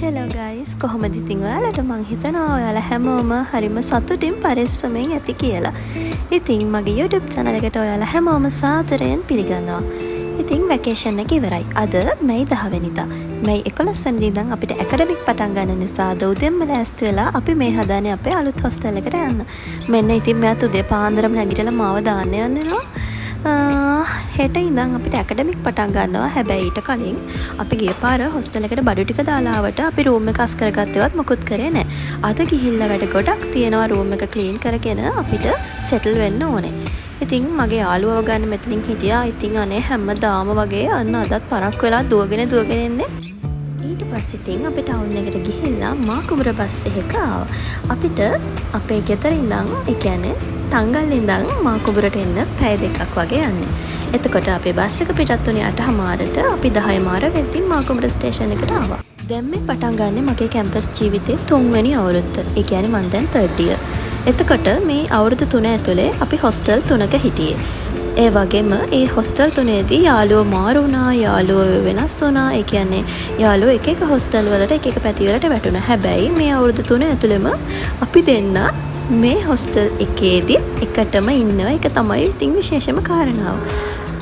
Hello guys, කොහොමද ඉතින් ඔයාලට? මං හිතනවා ඔයාලා හැමෝම හරිම සතුටින් පරිස්සමෙන් ඇති කියලා. ඉතින් මගේ YouTube channel එකට ඔයාලා හැමෝම සාදරයෙන් පිළිගන්නවා. ඉතින් වැකේෂන් එක ඉවරයි. අද මැයි 10 වෙනිදා. මැයි 11 වෙනිදා ඉඳන් අපිට ඇකඩමික් පටන් ගන්න නිසා අද උදෙන්ම ලෑස්ති වෙලා අපි මේ හදානේ අපේ අලුත් හොස්ටල් එකට යන්න. මෙන්න ඉතින් මෙයාත් උදේ පාන්දරම නැගිටලා මාව දාන්න යන්න එනවා. හෙට ඉඳන් අපිට ඇකඩමික් පටන් ගන්නවා. හැබැයි ඊට කලින් අපි ගිය පාර හොස්ටල් එකට බඩු ටික දාලා ආවට අපි රූම් එක අස් කරගත්තේවත් මොකුත් කරේ නෑ. අද ගිහිල්ලා වැඩ ගොඩක් තියෙනවා. රූම් එක ක්ලීන් කරගෙන අපිට සෙටල් වෙන්න ඕනේ. ඉතින් මගේ යාළුවව ගන්න මෙතනින් හිටියා. ඉතින් අනේ හැමදාම වගේ අන්න අදත් පරක්කු වෙලා දුවගෙන දුවගෙන එන්නේ. ඊට පස්සේ ඉතින් අපි ටවුන් එකට ගිහිල්ලා මාකුඹුර බස් එකක ආවා. අපිට අපේ ගෙදර ඉඳන්, ඒ කියන්නේ තංගල්ල ඉඳන් මාකුඹුරට එන්න පැය දෙකක් වගේ යන්නේ. එතකොට අපේ බස් එක පිටත් වුණේ 8:30ට. අපි 10:30 වෙද්දි මාකුඹුර ස්ටේෂන් එකට ආවා. දැන් මේ පටන් ගන්නෙ මගේ කැම්පස් ජීවිතේ තුන්වෙනි අවුරුද්ද. ඒ කියන්නේ මං දැන් තර්ඩ් ඉයර්. එතකොට මේ අවුරුදු තුන ඇතුලේ අපි හොස්ටල් තුනක හිටියේ. ඒ වගේම ඒ හොස්ටල් තුනේදී යාළුවෝ මාරු වුණා, යාළුවෝ වෙනස් වුණා. ඒ කියන්නේ යාළුවෝ එක එක හොස්ටල් වලට එක එක පැති වලට වැටුණා. හැබැයි මේ අවුරුදු තුන ඇතුළෙම අපි දෙන්න මේ හොස්ටල් එකේදීත් එකටම ඉන්නවා. ඒක තමයි ඉතින් විශේෂම කාරණාව.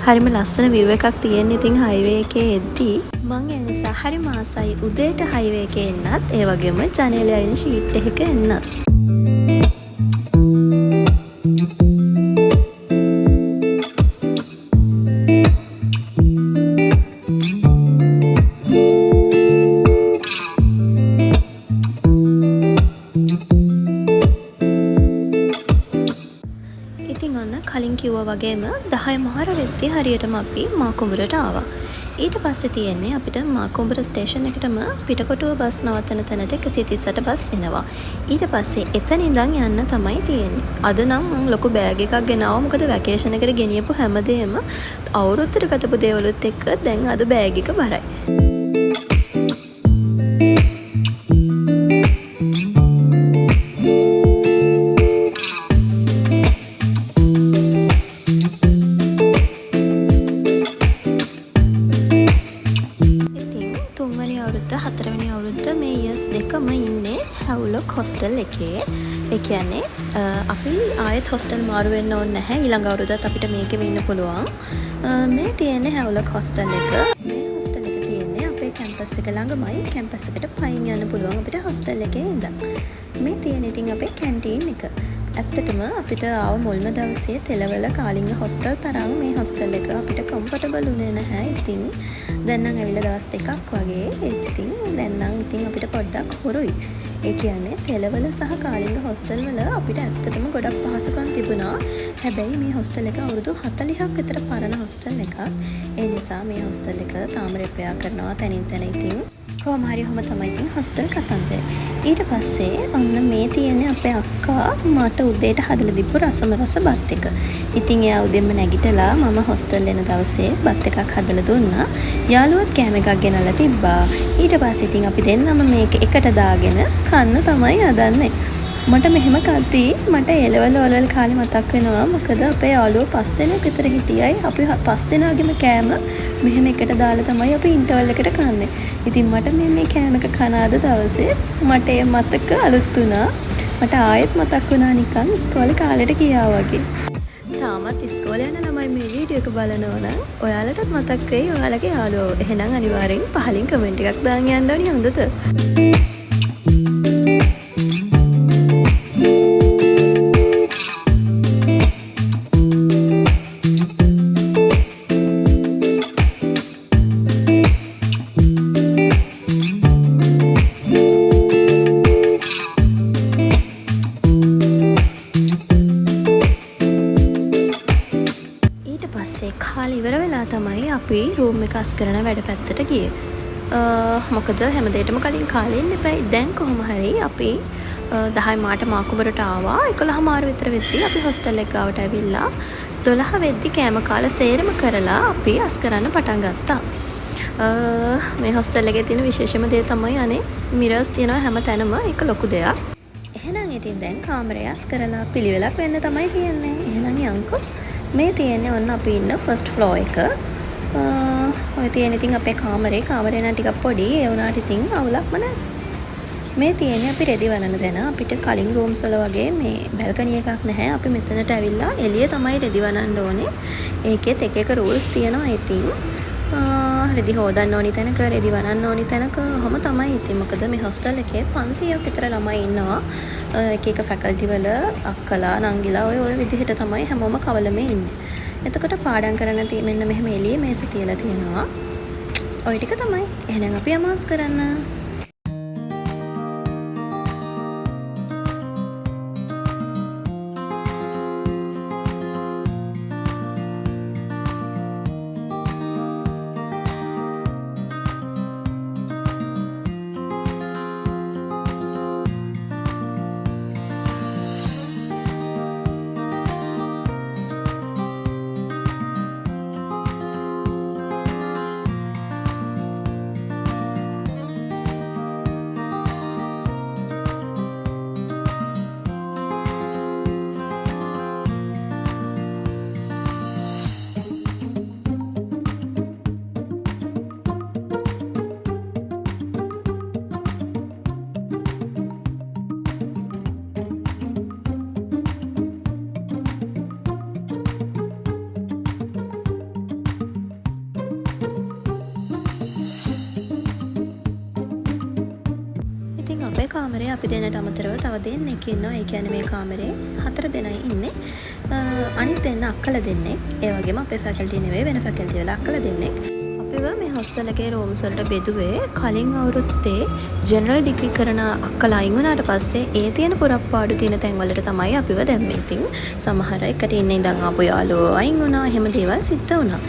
හරිම ලස්සන විව් එකක් තියෙන ඉතින් හයිවේ එකේ එද්දී. මං ඒ නිසා හරිම ආසයි උදේට හයිවේ එකේ එන්නත්, ඒ වගේම ජනේලෙ අයින ෂීට් එකක එන්නත්. ඉතින් ඔන්න කලින් කිව්වා වගේම 10:30 වෙද්දි හරියටම අපි මාකුඹුරට ආවා. ඊට පස්සේ තියෙන්නේ අපිට මාකුඹුර ස්ටේෂන් එකටම පිටකොටුව බස් නවත්තන තැනට 138 බස් එනවා. ඊට පස්සේ එතන ඉඳන් යන්න තමයි තියෙන්නේ. අද නම් මං ලොකු බෑග් එකක් ගෙනාවා. මොකද වැකේෂන් එකට ගෙනියපු හැමදේම අවුරුද්දට ගතපු දේවලුත් එක්ක දැන් අද බෑග් එක බරයි. ඉතින් තුන්වැනි අවුරුද්ද, හතරවෙනි අවුරුද්ද මේ ඉයර්ස් දෙකම ඉන්නේ හැව්ලොක් හොස්ටල් එකේ. ඒ කියන්නේ අපි ආයෙත් හොස්ටල් මාරු වෙන්න ඕනේ නැහැ. ඊළඟ අවුරුද්දත් අපිට මේකෙම ඉන්න පුළුවන්. මේ තියෙන්නේ හැව්ලොක් හොස්ටල් එක. මේ හොස්ටල් එක තියෙන්නේ අපේ කැම්පස් එක ළඟමයි. කැම්පස් එකට පයින් යන්න පුළුවන් අපිට හොස්ටල් එකේ ඉඳන්. මේ තියෙන ඉතින් අපේ කැන්ටීන් එක. ඇත්තටම අපිට ආව මුල්ම දවසේ තෙලවල කාලිංග හොස්ටල් තරම් මේ හොස්ටල් එක අපිට කම්ෆර්ටබල් වුණේ නැහැ. ඉතින් දැන් නම් ඇවිල්ලා දවස් දෙකක් වගේ. ඒත් ඉතින් දැන් නම් ඉතින් අපිට පොඩ්ඩක් හුරුයි. ඒ කියන්නේ තෙලවල සහ කාලිංග හොස්ටල් වල අපිට ඇත්තටම ගොඩක් පහසුකම් තිබුණා. හැබැයි මේ හොස්ටල් එක අවුරුදු 40ක් විතර පරණ හොස්ටල් එකක්. ඒ නිසා මේ හොස්ටල් එක තාම රිපෙයාර් කරනවා තැනින් තැන. ඉතින් කොහොම හරි ඔහොම තමයි ඉතින් හොස්ටල් කතන්දරේ. ඊට පස්සේ ඔන්න මේ තියෙන්නේ අපේ අක්කා මට උදේට හදලා දීපු රසම රස බත් එක. ඉතින් එයා උදෙන්ම නැගිටලා මම හොස්ටල් එන දවසේ බත් එකක් හදලා දුන්නා. යාළුවත් කෑම එකක් ගෙනල්ලා තිබ්බා. ඊට පස්සේ ඉතින් අපි දෙන්නම මේක එකට දාගෙන කන්න තමයි හදන්නේ. මට මෙහෙම කද්දී මට ඒ ලෙවල් ඕ ලෙවල් කාලේ මතක් වෙනවා. මොකද අපේ යාළුවෝ 5 දෙනෙක් විතර හිටියයි. අපි 5 දෙනාගේම කෑම මෙහෙම එකට දාලා තමයි අපි ඉන්ටර්වල් එකට කන්නේ. ඉතින් මට මේ කෑම එක කන අද දවසේ මට ඒ මතක අලුත් වුණා. මට ආයෙත් මතක් වුණා නිකන් ඉස්කෝලේ කාලෙට ගියා වගේ. තාමත් ඉස්කෝලේ යන ළමයි මේ වීඩියෝ එක බලනවා නම් ඔයාලටත් මතක් වෙයි ඔයාලගේ යාළුවෝ. එහෙනම් අනිවාර්යෙන් පහලින් කමෙන්ට් එකක් දාන් යන්න ඕනි හොඳද? ඊට පස්සේ කාලේ ඉවර වෙලා තමයි අපි රූම් එක අස් කරන වැඩ පැත්තට ගියේ. මොකද හැමදේටම කලින් කාලේ ඉන්න එපැයි. දැන් කොහොම හරි අපි 10 මාට මාකුඹරට ආවා. 11:30 විතර වෙද්දී අපි හොස්ටල් එක ගාවට ඇවිල්ලා 12 වෙද්දී කෑම කාලා සේරම කරලා අපි අස් කරන්න පටන් ගත්තා. මේ හොස්ටල් එකේ තියෙන විශේෂම දේ තමයි අනේ මිරර්ස් තියෙනවා හැම තැනම. ඒක ලොකු දෙයක්. එහෙනම් ඉතින් දැන් කාමරය අස් කරලා පිළිවෙලක් වෙන්න තමයි තියෙන්නේ. එහෙනම් යන්කෝ. මේ තියෙන්නේ ඔන්න අපි ඉන්න ෆස්ට් ෆ්ලෝර් එක. ඔය ඔය තියෙන ඉතින් අපේ කාමරේ. කාමරේ නම් ටිකක් පොඩි. ඒ වුණාට ඉතින් අවුලක්ම නෑ. මේ තියෙන්නේ අපි රෙදි වනන තැන. අපිට කලින් රූම්ස් වල වගේ මේ බැල්කනි එකක් නැහැ. අපි මෙතනට ඇවිල්ලා එළිය තමයි රෙදි වනන්න ඕනේ. ඒකෙත් එක එක රූල්ස් තියෙනවා ඉතින්. රෙදි හෝදන්න ඕනි තැනක, රෙදි වනන්න ඕනි තැනක ඔහොම තමයි ඉතින්. මොකද මේ හොස්ටල් එකේ 500ක් විතර ළමයි ඉන්නවා. එක එක ෆැකල්ටි වල අක්කලා නංගිලා ඔය ඔය විදිහට තමයි හැමෝම කවලමේ ඉන්නේ. එතකොට පාඩම් කරන්න මෙන්න මෙහෙම එළියේ මේස තියලා තියෙනවා. ඔය ටික තමයි. එහෙනම් අපි යමු අස් කරන්න. ඉතින් අපේ කාමරේ අපි දෙන්නට අමතරව තව දෙන්නෙක් ඉන්නවා. ඒ කියන්නේ මේ කාමරේ 4 දෙනයි ඉන්නේ. අනිත් දෙන්න අක්කලා දෙන්නෙක්. ඒ වගේම අපේ ෆැකල්ටි නෙවෙයි වෙන ෆැකල්ටි වල අක්කලා දෙන්නෙක්. අපිව මේ හොස්ටල් එකේ රූම්ස් වලට බෙදුවේ කලින් අවුරුද්දේ ජෙනරල් ඩිග්‍රී කරන අක්කලා අයින් වුණාට පස්සේ ඒ තියෙන පුරප්පාඩු තියෙන තැන් වලට තමයි අපිව දැම්මේ. ඉතින් සමහර එකට ඉන්න ඉඳන් ආපු යාළුවෝ අයින් වුණා. එහෙම දේවල් සිද්ධ වුණා.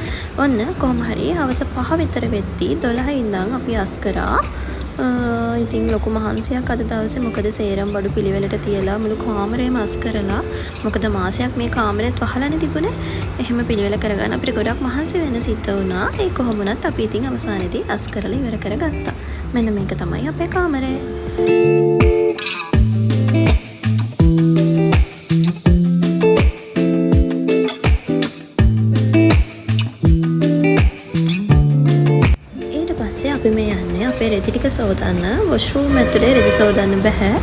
ඔන්න කොහොම හරි හවස 5 විතර වෙද්දී 12 ඉඳන් අපි අස් කරා. ඉතින් ලොකු මහන්සියක් අද දවසේ. මොකද සේරම බඩු පිළිවෙලට තියලා මුළු කාමරේම අස් කරලා, මොකද මාසයක් මේ කාමරෙත් වහලානේ තිබුණේ. එහෙම පිළිවෙල කරගන්න අපිට ගොඩක් මහන්සි වෙන්න සිද්ධ වුණා. ඒ කොහොම වුණත් අපි ඉතින් අවසානයේදී අස් කරලා ඉවර කරගත්තා. මෙන්න මේක තමයි අපේ කාමරේ. ඊට පස්සේ අපි මේ යන්නේ අපේ රෙදි ටික සෝදන්න. වොෂ්රූම් ඇතුලේ රෙදි සෝදන්න බැහැ.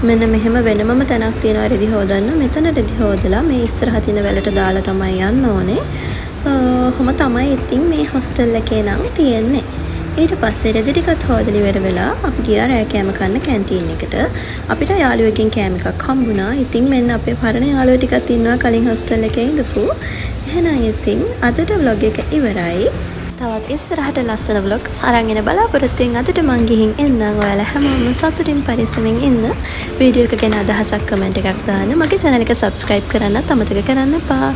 මෙන්න මෙහෙම වෙනමම තැනක් තියෙනවා රෙදි හෝදන්න. මෙතන රෙදි හෝදලා මේ ඉස්සරහ තියෙන වැලට දාලා තමයි යන්න ඕනේ. ඔහොම තමයි ඉතින් මේ හොස්ටල් එකේ නම් තියෙන්නේ. ඊට පස්සේ රෙදි ටිකත් හෝදලා ඉවර වෙලා අපි ගියා රෑ කෑම කන්න කැන්ටීන් එකට. අපිට යාළුවෙක්ගෙන් කෑම එකක් හම්බුණා. ඉතින් මෙන්න අපේ පරණ යාළුවෝ ටිකත් ඉන්නවා කලින් හොස්ටල් එකේ ඉඳපු. එහෙනම් ඉතින් අදට ව්ලොග් එක ඉවරයි. තවත් ඉස්සරහට ලස්සන ව්ලොග් අරන් එන බලාපොරොත්තුවෙන් අදට මං ගිහින් එන්නම්. ඔයාලා හැමෝම සතුටින් පරිස්සමෙන් ඉන්න. වීඩියෝ එක ගැන අදහසක් කමෙන්ට් එකක් දාන්න. මගේ චැනල් එක සබ්ස්ක්‍රයිබ් කරන්නත් අමතක කරන්න එපා.